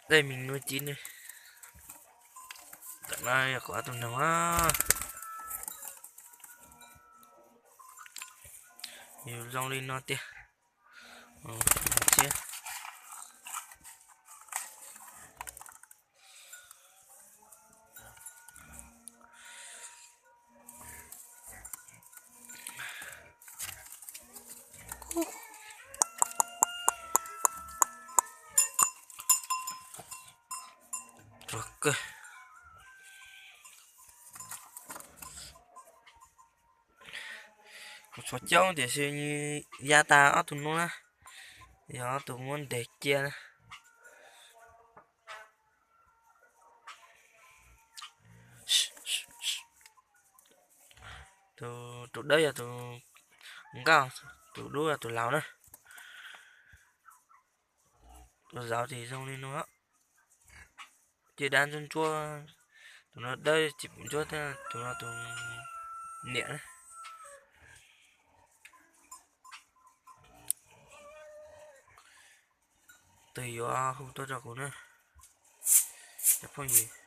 Dej mis nuj ci ne. Tam no yog kuv ob tug noog. Yus zoo li no tiag. Siab. Ruam kawg. Kuv tshuav coob tiam sis ya tas ob tug no na, yog ob tug muab ntes cia na. Tus dawb yog tus nkauj, tus dub yog tus laus na. Tus zauv ces zoo li no. Ces dab ntsuab ntsuab, tus no dawb ces ntsuab, tus no tus niam na. Tus yuav hu tuaj rau kuv na, cov phooj ywg.